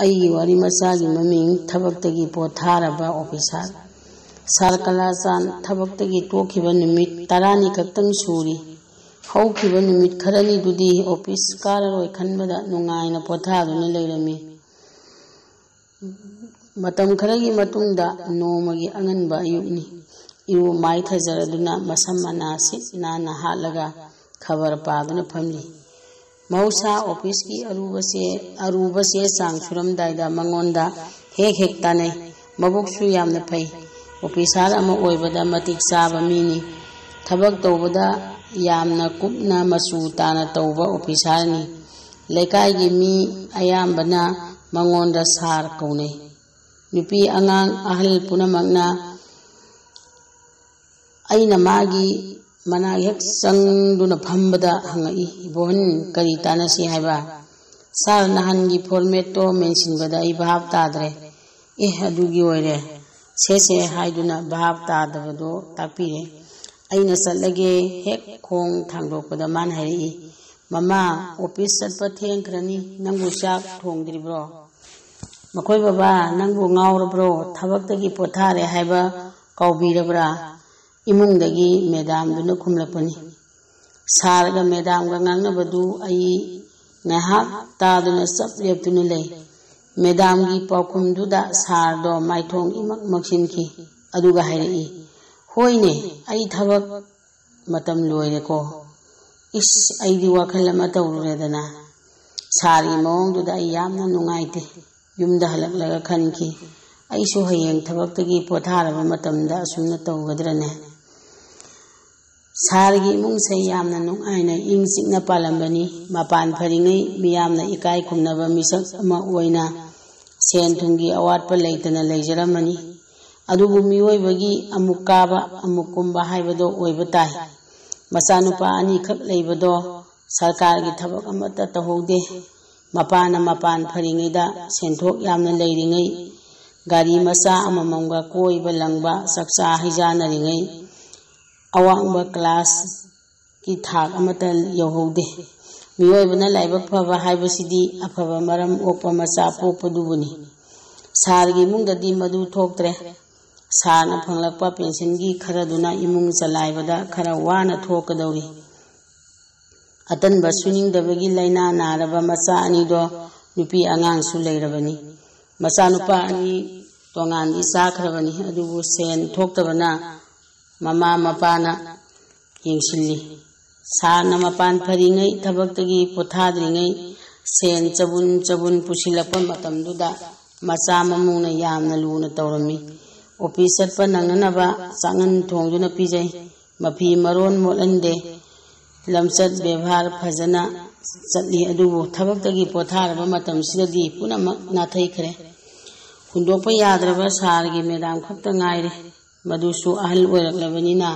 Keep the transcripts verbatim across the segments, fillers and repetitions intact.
ꯑꯩꯒꯤ ꯋꯥꯔꯤ ꯃꯆꯥꯒꯤ ꯃꯃꯤꯡ ꯊꯕꯛꯇꯒꯤ ꯄꯣꯊꯥꯔꯕ ꯑꯣꯐꯤꯁꯥꯔ꯫ ꯁꯥꯔ ꯀꯂꯥꯆꯥꯟ ꯊꯕꯛꯇꯒꯤ ꯇꯣꯛꯈꯤꯕ ꯅꯨꯃꯤꯠ ꯇꯔꯥꯅꯤ ꯈꯛꯇꯪ ꯁꯨꯔꯤ꯫ ꯍꯧꯈꯤꯕ ꯅꯨꯃꯤꯠ ꯈꯔꯅꯤꯗꯨꯗꯤ ꯑꯣꯐꯤꯁ ꯀꯥꯔꯔꯣꯏ ꯈꯟꯕꯗ ꯅꯨꯡꯉꯥꯏꯅ ꯄꯣꯊꯥꯗꯨꯅ ꯂꯩꯔꯝꯃꯤ꯫ ꯃꯇꯝ ꯈꯔꯒꯤ ꯃꯇꯨꯡꯗ ꯅꯣꯡꯃꯒꯤ ꯑꯉꯟꯕ ꯑꯌꯨꯛꯅꯤ꯫ ꯏꯔꯨ ꯃꯥꯏꯊꯖꯔꯗꯨꯅ ꯃꯁꯝ ꯃꯅꯥ ꯁꯤꯠ ꯅꯥꯟꯅ ꯍꯥꯠꯂꯒ ꯈꯕꯔ ꯄꯥꯗꯨꯅ ꯐꯝꯂꯤ꯫ ꯃꯍꯧꯁꯥ ꯑꯣꯐꯤꯁꯀꯤ ꯑꯔꯨꯕ ꯆꯦ, ꯑꯔꯨꯕ ꯆꯦ ꯆꯥꯡ ꯁꯨꯔꯝꯗꯥꯏꯗ ꯃꯉꯣꯟꯗ ꯍꯦꯛ ꯍꯦꯛ ꯇꯥꯟꯅꯩ꯫ ꯃꯕꯨꯛꯁꯨ ꯌꯥꯝꯅ ꯐꯩ꯫ ꯑꯣꯐꯤꯁꯥꯔ ꯑꯃ ꯑꯣꯏꯕꯗ ꯃꯇꯤꯛ ꯆꯥꯕ ꯃꯤꯅꯤ꯫ ꯊꯕꯛ ꯇꯧꯕꯗ ꯌꯥꯝꯅ ꯀꯨꯞꯅ ꯃꯆꯨ ꯇꯥꯅ ꯇꯧꯕ ꯑꯣꯐꯤꯁꯥꯔꯅꯤ꯫ ꯂꯩꯀꯥꯏꯒꯤ ꯃꯤ ꯑꯌꯥꯝꯕꯅ ꯃꯉꯣꯟꯗ ꯁꯥꯔ ꯀꯧꯅꯩ꯫ ꯅꯨꯄꯤ ꯑꯉꯥꯡ ꯑꯍꯜ ꯄꯨꯝꯅꯃꯛꯅ ꯑꯩꯅ ꯃꯥꯒꯤ ꯃꯅꯥꯛ ꯍꯦꯛ ꯆꯪꯗꯨꯅ ꯐꯝꯕꯗ ꯍꯪꯉꯛꯏ, "ꯏꯕꯣꯍꯟ, ꯀꯔꯤ ꯇꯥꯟꯅꯁꯤ ꯍꯥꯏꯕ?" "ꯁꯥꯔ, ꯅꯍꯥꯟꯒꯤ ꯐꯣꯔꯃꯦꯠꯇꯣ ꯃꯦꯟꯁꯤꯟꯕꯗ ꯑꯩ ꯚꯥꯞ ꯇꯥꯗ꯭ꯔꯦ꯫" "ꯑꯦ, ꯑꯗꯨꯒꯤ ꯑꯣꯏꯔꯦ꯫" "ꯁꯦ ꯁꯦ" ꯍꯥꯏꯗꯨꯅ ꯚꯥꯞ ꯇꯥꯗꯕꯗꯣ ꯇꯥꯛꯄꯤꯔꯦ꯫ ꯑꯩꯅ ꯆꯠꯂꯒꯦ ꯍꯦꯛ ꯈꯣꯡ ꯊꯥꯡꯗꯣꯛꯄꯗ ꯃꯥꯅ ꯍꯥꯏꯔꯛꯏ, "ꯃꯃꯥ, ꯑꯣꯐꯤꯁ ꯆꯠꯄ ꯊꯦꯡꯈ꯭ꯔꯅꯤ, ꯅꯪꯕꯨ ꯆꯥꯛ ꯊꯣꯡꯗ꯭ꯔꯤꯕ꯭ꯔꯣ?" "ꯃꯈꯣꯏ ꯕꯕꯥ, ꯅꯪꯕꯨ ꯉꯥꯎꯔꯕ꯭ꯔꯣ? ꯊꯕꯛꯇꯒꯤ ꯄꯣꯊꯥꯔꯦ ꯍꯥꯏꯕ ꯀꯥꯎꯕꯤꯔꯕ꯭ꯔꯥ?" ꯏꯃꯨꯡꯗꯒꯤ ꯃꯦꯗꯥꯝꯗꯨꯅ ꯈꯨꯝꯂꯛꯄꯅꯤ꯫ ꯁꯥꯔꯒ ꯃꯦꯗꯥꯝꯒ ꯉꯥꯡꯅꯕꯗꯨ ꯑꯩ ꯉꯥꯏꯍꯥꯛ ꯇꯥꯗꯨꯅ ꯆꯞ ꯂꯦꯞꯇꯨꯅ ꯂꯩ꯫ ꯃꯦꯗꯥꯝꯒꯤ ꯄꯥꯎꯈꯨꯝꯗꯨꯗ ꯁꯥꯔꯗꯣ ꯃꯥꯏꯊꯣꯡ ꯏꯃꯛ ꯃꯛꯁꯤꯟꯈꯤ꯫ ꯑꯗꯨꯒ ꯍꯥꯏꯔꯛꯏ, "ꯍꯣꯏꯅꯦ, ꯑꯩ ꯊꯕꯛ ꯃꯇꯝ ꯂꯣꯏꯔꯦꯀꯣ꯫" ꯏꯁ, ꯑꯩꯗꯤ ꯋꯥꯈꯜ ꯑꯃ ꯇꯧꯔꯨꯔꯦꯗꯅ꯫ ꯁꯥꯔꯒꯤ ꯃꯑꯣꯡꯗꯨꯗ ꯑꯩ ꯌꯥꯝꯅ ꯅꯨꯡꯉꯥꯏꯇꯦ꯫ ꯌꯨꯝꯗ ꯍꯜꯂꯛꯂꯒ ꯈꯟꯈꯤ, "ꯑꯩꯁꯨ ꯍꯌꯦꯡ ꯊꯕꯛꯇꯒꯤ ꯄꯣꯊꯥꯔꯕ ꯃꯇꯝꯗ ꯑꯁꯨꯝꯅ ꯇꯧꯒꯗ꯭ꯔꯅꯦ?" ꯁꯥꯔꯒꯤ ꯏꯃꯨꯡꯁꯦ ꯌꯥꯝꯅ ꯅꯨꯡꯉꯥꯏꯅ ꯏꯪ ꯆꯤꯛꯅ ꯄꯥꯜꯂꯝꯕꯅꯤ꯫ ꯃꯄꯥꯟ ꯐꯔꯤꯉꯩ ꯃꯤꯌꯥꯝꯅ ꯏꯀꯥꯏ ꯈꯨꯝꯅꯕ ꯃꯤꯁꯛ ꯑꯃ ꯑꯣꯏꯅ ꯁꯦꯟ ꯊꯨꯝꯒꯤ ꯑꯋꯥꯠꯄ ꯂꯩꯇꯅ ꯂꯩꯖꯔꯝꯃꯅꯤ꯫ ꯑꯗꯨꯕꯨ ꯃꯤꯑꯣꯏꯕꯒꯤ ꯑꯃꯨꯛ ꯀꯥꯕ ꯑꯃꯨꯛ ꯀꯨꯝꯕ ꯍꯥꯏꯕꯗꯣ ꯑꯣꯏꯕ ꯇꯥꯏ꯫ ꯃꯆꯥꯅꯨꯄꯥ ꯑꯅꯤꯈꯛ ꯂꯩꯕꯗꯣ ꯁꯔꯀꯥꯔꯒꯤ ꯊꯕꯛ ꯑꯃꯠꯇ ꯇꯧꯍꯧꯗꯦ꯫ ꯃꯄꯥꯅ ꯃꯄꯥꯟ ꯐꯔꯤꯉꯩꯗ ꯁꯦꯟꯊꯣꯛ ꯌꯥꯝꯅ ꯂꯩꯔꯤꯉꯩ ꯒꯥꯔꯤ ꯃꯆꯥ ꯑꯃꯃꯝꯒ ꯀꯣꯏꯕ ꯂꯪꯕ, ꯆꯥꯛꯆꯥ ꯍꯩꯖꯥꯟꯅꯔꯤꯉꯩ ꯑꯋꯥꯡꯕ ꯀ꯭ꯂꯥꯁꯀꯤ ꯊꯥꯛ ꯑꯃꯠꯇ ꯌꯧꯍꯧꯗꯦ꯫ ꯃꯤꯑꯣꯏꯕꯅ ꯂꯥꯏꯕꯛ ꯐꯕ ꯍꯥꯏꯕꯁꯤꯗꯤ ꯑꯐꯕ ꯃꯔꯝ ꯑꯣꯛꯄ ꯃꯆꯥ ꯄꯣꯛꯄꯗꯨꯕꯨꯅꯤ꯫ ꯁꯥꯔꯒꯤ ꯏꯃꯨꯡꯗꯗꯤ ꯃꯗꯨ ꯊꯣꯛꯇ꯭ꯔꯦ꯫ ꯁꯥꯔꯅ ꯐꯪꯂꯛꯄ ꯄꯦꯟꯁꯟꯒꯤ ꯈꯔꯗꯨꯅ ꯏꯃꯨꯡ ꯆꯂꯥꯏꯕꯗ ꯈꯔ ꯋꯥꯅ ꯊꯣꯛꯀꯗꯧꯔꯤ꯫ ꯑꯇꯟꯕ ꯁꯨꯅꯤꯡꯗꯕꯒꯤ ꯂꯥꯏꯅꯥ ꯅꯥꯔꯕ ꯃꯆꯥ ꯑꯅꯤꯗꯣ ꯅꯨꯄꯤ ꯑꯉꯥꯡꯁꯨ ꯂꯩꯔꯕꯅꯤ꯫ ꯃꯆꯥꯅꯨꯄꯥ ꯑꯅꯤ ꯇꯣꯉꯥꯟꯗꯤ ꯆꯥꯈ꯭ꯔꯕꯅꯤ, ꯑꯗꯨꯕꯨ ꯁꯦꯟ ꯊꯣꯛꯇꯕꯅ ꯃꯃꯥ ꯃꯄꯥꯅ ꯌꯦꯡꯁꯤꯜꯂꯤ꯫ ꯁꯥꯔꯅ ꯃꯄꯥꯟ ꯐꯔꯤꯉꯩ, ꯊꯕꯛꯇꯒꯤ ꯄꯣꯊꯥꯗ꯭ꯔꯤꯉꯩ ꯁꯦꯟ ꯆꯕꯨꯟ ꯆꯕꯨꯟ ꯄꯨꯁꯤꯜꯂꯛꯄ ꯃꯇꯝꯗꯨꯗ ꯃꯆꯥ ꯃꯃꯧꯅ ꯌꯥꯝꯅ ꯂꯨꯅ ꯇꯧꯔꯝꯃꯤ꯫ ꯑꯣꯐꯤꯁ ꯆꯠꯄ ꯅꯪꯅꯅꯕ ꯆꯥꯛꯉꯟ ꯊꯣꯡꯗꯨꯅ ꯄꯤꯖꯩ꯫ ꯃꯐꯤ ꯃꯔꯣꯟ ꯃꯣꯠꯍꯟꯗꯦ꯫ ꯂꯝꯆꯠ ꯕꯦꯕꯥꯔ ꯐꯖꯅ ꯆꯠꯂꯤ꯫ ꯑꯗꯨꯕꯨ ꯊꯕꯛꯇꯒꯤ ꯄꯣꯊꯥꯔꯕ ꯃꯇꯝꯁꯤꯗꯗꯤ ꯄꯨꯝꯅꯃꯛ ꯅꯥꯊꯩꯈ꯭ꯔꯦ꯫ ꯍꯨꯟꯗꯣꯛꯄ ꯌꯥꯗ꯭ꯔꯕ ꯁꯥꯔꯒꯤ ꯃꯦꯗꯥꯝ ꯈꯛꯇ ꯉꯥꯏꯔꯦ꯫ ꯃꯗꯨꯁꯨ ꯑꯍꯜ ꯑꯣꯏꯔꯛꯂꯕꯅꯤꯅ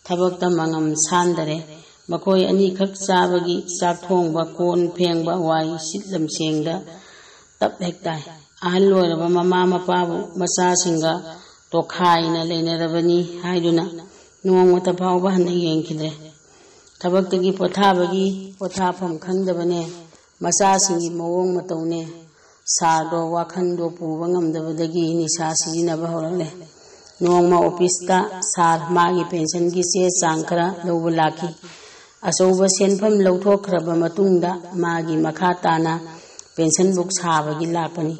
ꯊꯕꯛꯇ ꯃꯉꯝ ꯁꯥꯟꯗꯔꯦ꯫ ꯃꯈꯣꯏ ꯑꯅꯤꯈꯛ ꯆꯥꯕꯒꯤ ꯆꯥꯛ ꯊꯣꯡꯕ, ꯀꯣꯟ ꯐꯦꯡꯕ, ꯋꯥꯏ ꯁꯤꯠ ꯂꯝꯁꯦꯡꯗ ꯇꯞ ꯍꯦꯛ ꯇꯥꯏ꯫ ꯑꯍꯜ ꯑꯣꯏꯔꯕ ꯃꯃꯥ ꯃꯄꯥꯕꯨ ꯃꯆꯥꯁꯤꯡꯒ ꯇꯣꯈꯥꯏꯅ ꯂꯩꯅꯔꯕꯅꯤ ꯍꯥꯏꯗꯨꯅ ꯅꯣꯡꯃꯇ ꯐꯥꯎꯕ ꯍꯟꯅ ꯌꯦꯡꯈꯤꯗ꯭ꯔꯦ꯫ ꯊꯕꯛꯇꯒꯤ ꯄꯣꯊꯥꯕꯒꯤ ꯄꯣꯊꯥꯐꯝ ꯈꯪꯗꯕꯅꯦ꯫ ꯃꯆꯥꯁꯤꯡꯒꯤ ꯃꯑꯣꯡ ꯃꯇꯧꯅꯦ꯫ ꯁꯥꯔꯗꯣ ꯋꯥꯈꯜꯗꯣ ꯄꯨꯕ ꯉꯝꯗꯕꯗꯒꯤ ꯅꯤꯁꯥ ꯁꯤꯖꯤꯟꯅꯕ ꯍꯧꯔꯛꯂꯦ꯫ ꯅꯣꯡꯃ ꯑꯣꯐꯤꯁꯇ ꯁꯥꯔ ꯃꯥꯒꯤ ꯄꯦꯟꯁꯟꯒꯤ ꯆꯦ ꯆꯥꯡ ꯈꯔ ꯂꯧꯕ ꯂꯥꯛꯈꯤ꯫ ꯑꯆꯧꯕ ꯁꯦꯟꯐꯝ ꯂꯧꯊꯣꯛꯈ꯭ꯔꯕ ꯃꯇꯨꯡꯗ ꯃꯥꯒꯤ ꯃꯈꯥ ꯇꯥꯅ ꯄꯦꯟꯁꯟ ꯕꯨꯛ ꯁꯥꯕꯒꯤ ꯂꯥꯛꯄꯅꯤ꯫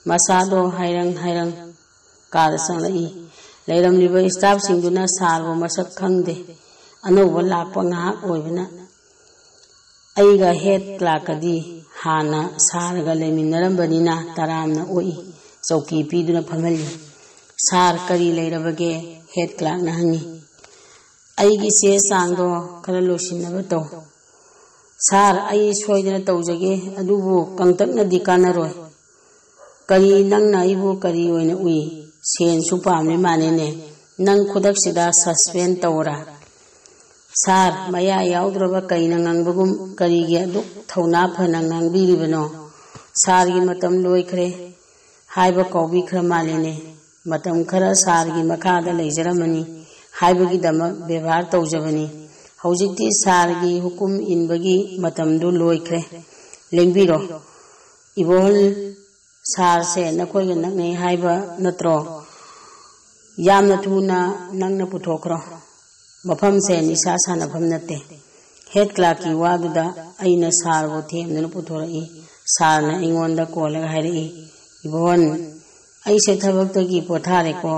ꯃꯁꯥꯗꯣ ꯍꯥꯏꯔꯪ ꯍꯥꯏꯔꯪ ꯀꯥꯗ ꯆꯪꯂꯛꯏ꯫ ꯂꯩꯔꯝꯂꯤꯕ ꯏꯁꯇꯥꯐꯁꯤꯡꯗꯨꯅ ꯁꯥꯔꯕꯨ ꯃꯁꯛ ꯈꯪꯗꯦ꯫ ꯑꯅꯧꯕ ꯂꯥꯛꯄ ꯉꯥꯏꯍꯥꯛ ꯑꯣꯏꯕꯅ ꯑꯩꯒ ꯍꯦꯗ ꯀ꯭ꯂꯥꯔꯛꯀꯗꯤ ꯍꯥꯟꯅ ꯁꯥꯔꯒ ꯂꯩꯃꯤꯟꯅꯔꯝꯕꯅꯤꯅ ꯇꯔꯥꯝꯅ ꯑꯣꯛꯏ꯫ ꯆꯧꯀꯤ ꯄꯤꯗꯨꯅ ꯐꯝꯍꯜꯂꯤ꯫ "ꯁꯥꯔ, ꯀꯔꯤ ꯂꯩꯔꯕꯒꯦ?" ꯍꯦꯗ ꯀ꯭ꯂꯥꯔꯛꯅ ꯍꯪꯉꯤ꯫ "ꯑꯩꯒꯤ ꯆꯦ ꯆꯥꯡꯗꯣ ꯈꯔ ꯂꯣꯏꯁꯤꯟꯅꯕ ꯇꯧ꯫" "ꯁꯥꯔ, ꯑꯩ ꯁꯣꯏꯗꯅ ꯇꯧꯖꯒꯦ, ꯑꯗꯨꯕꯨ ꯀꯪꯇꯛꯅꯗꯤ ꯀꯥꯟꯅꯔꯣꯏ꯫" "ꯀꯔꯤ, ꯅꯪꯅ ꯑꯩꯕꯨ ꯀꯔꯤ ꯑꯣꯏꯅ ꯎꯏ? ꯁꯦꯟꯁꯨ ꯄꯥꯝꯂꯤ ꯃꯥꯜꯂꯦꯅꯦ꯫ ꯅꯪ ꯈꯨꯗꯛꯁꯤꯗ ꯁꯁꯄꯦꯟ ꯇꯧꯔꯥ?" "ꯁꯥꯔ, ꯃꯌꯥ ꯌꯥꯎꯗ꯭ꯔꯕ ꯀꯩꯅ ꯉꯥꯡꯕꯒꯨꯝ ꯀꯔꯤꯒꯤ ꯑꯗꯨꯛ ꯊꯧꯅꯥ ꯐꯅ ꯉꯥꯡꯕꯤꯔꯤꯕꯅꯣ? ꯁꯥꯔꯒꯤ ꯃꯇꯝ ꯂꯣꯏꯈ꯭ꯔꯦ ꯍꯥꯏꯕ ꯀꯥꯎꯕꯤꯈ꯭ꯔ ꯃꯥꯜꯂꯦꯅꯦ꯫ ꯃꯇꯝ ꯈꯔ ꯁꯥꯔꯒꯤ ꯃꯈꯥꯗ ꯂꯩꯖꯔꯝꯃꯅꯤ ꯍꯥꯏꯕꯒꯤꯗꯃꯛ ꯕꯦꯕꯥꯔ ꯇꯧꯖꯕꯅꯤ꯫ ꯍꯧꯖꯤꯛꯇꯤ ꯁꯥꯔꯒꯤ ꯍꯨꯀꯨꯝ ꯏꯟꯕꯒꯤ ꯃꯇꯝꯗꯨ ꯂꯣꯏꯈ꯭ꯔꯦ꯫ ꯂꯦꯡꯕꯤꯔꯣ꯫ ꯏꯕꯣꯍꯜ, ꯁꯥꯔꯁꯦ ꯅꯈꯣꯏꯒ ꯅꯛꯅꯩ ꯍꯥꯏꯕ ꯅꯠꯇ꯭ꯔꯣ? ꯌꯥꯝꯅ ꯊꯨꯅ ꯅꯪꯅ ꯄꯨꯊꯣꯛꯈ꯭ꯔꯣ꯫ ꯃꯐꯝꯁꯦ ꯅꯤꯁꯥ ꯁꯥꯟꯅꯐꯝ ꯅꯠꯇꯦ꯫ ꯍꯦꯗ ꯀ꯭ꯂꯥꯔꯛꯀꯤ ꯋꯥꯗꯨꯗ ꯑꯩꯅ ꯁꯥꯔꯕꯨ ꯊꯦꯝꯗꯨꯅ ꯄꯨꯊꯣꯔꯛꯏ꯫ ꯁꯥꯔꯅ ꯑꯩꯉꯣꯟꯗ ꯀꯣꯜꯂꯒ ꯍꯥꯏꯔꯛꯏ, "ꯏꯕꯣꯍꯟ, ꯑꯩꯁꯦ ꯊꯕꯛꯇꯒꯤ ꯄꯣꯊꯥꯔꯦꯀꯣ"꯫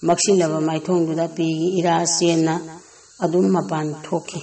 ꯃꯛꯁꯤꯜꯂꯕ ꯃꯥꯏꯊꯣꯡꯗꯨꯗ ꯄꯤꯒꯤ ꯏꯔꯥ ꯆꯦꯟꯅ ꯑꯗꯨꯝ ꯃꯄꯥꯟ ꯊꯣꯛꯈꯤ꯫